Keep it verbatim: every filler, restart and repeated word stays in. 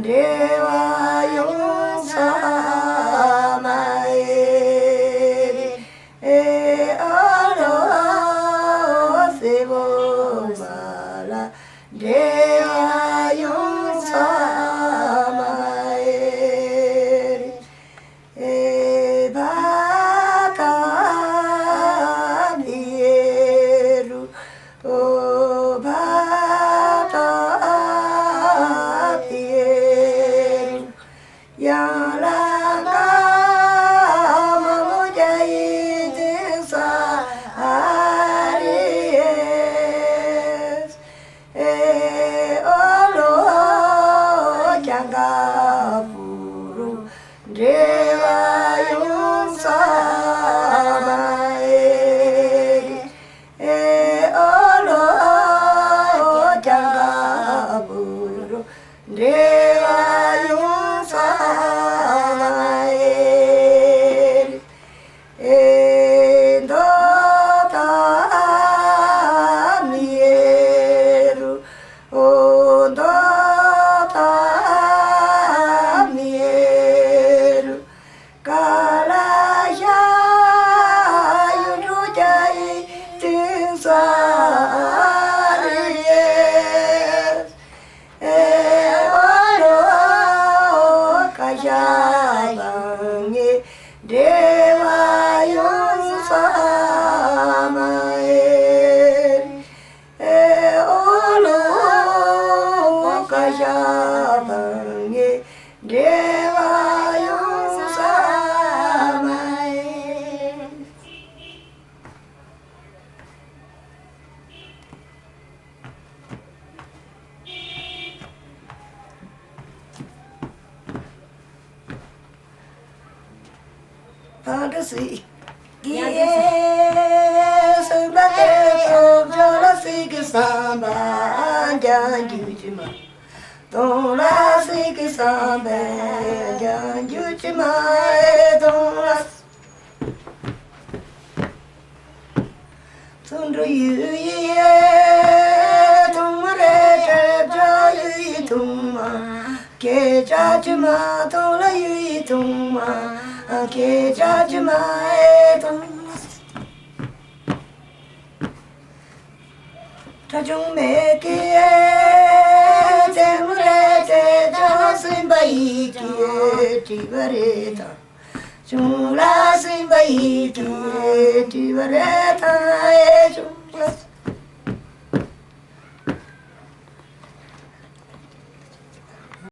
འབྲེལ་བ་ཡོང་ས་མ་ཡིན། ཨ་ལོ་སེ་བོ་མ་ལ་འབྲེལ་བ་ཡོང་ས་མ་ཡིན། ཨེ་བ་ཀ་ནི་རུ། ཨོ་བ་ཀ་ནི་རུ། ཡང་ལ་ཀ་མ་མོ་རྒྱ་ཡི་དེ་ས་ཨ་རི་ཨེ། ཨེ་ཨོ་ལོ་ཀྱང་ག་བུ་རུ་འབྲེལ་བ་ཡོང་ས་མ་ཨེ། ཨེ་ཨོ་ལོ་ཀྱང་ག་བུ་རུ་འབྲེལ་བ་ཡོང་ས་མ་ཨེ། ཨེ་མདོ་དང་མི་རུ། ཨོ་མདོ་དང་མི་རུ། ཀ་ལ་ཤ་ཡུ་འབྲུ་རྒྱ་ཡི་དེང་ས་རི་ཨེ། ཨེ་ཨོ་ལོ་ཀ་ཤ་བ་ངེ་འབྲེལ་བ་ཡོང་ས་མ་ཨེ། ཨེ་ཨོ་ལོ་ཀ་ཤ་བ་ངེ་འབྲེལ་བ་ཡོང་ས་མ་ཨེ། ཕ་འདྲ་སི་ཀི་ཡེ་སུ་འབའ་ཏེ་ཏོ་ཇོ་ལ་སི་ཀི་སམ་བྷ་ཀྱང་རྒྱུད་ཀྱི་མ། དོང་ལ་སི་ཀི་སམ་བྷ་ཀྱང་རྒྱུད་ཀྱི་མ་ཨེ་དོང་ལ། ཚུ་འགྲོ་ཡུ་ཡི་ཨེ་དུང་མ་རེ་ཏྲེ་ཏྲ་ཡུ་ཡི་དུང་མ། ཁེ་ཅ་ཅི་མ་དུང་ལ་ཡུ་ཡི་དུང་མ། ཁེ་ཅ་ཅི་མ་ཨེ་དུང་ལ། ཏྲ་ཅུང་མེ་ཀི་ཨེ་ཚེ་མུ་རེ་ཏྲེ་ཏྲ་སུན་པ་ཡི་ཀི་ཨེ་ཏི་བ་རེ་ཏ། ཅུང་ལ་སིམ་པ་ཡི་དུ་དྲི་བ་རེ་དང་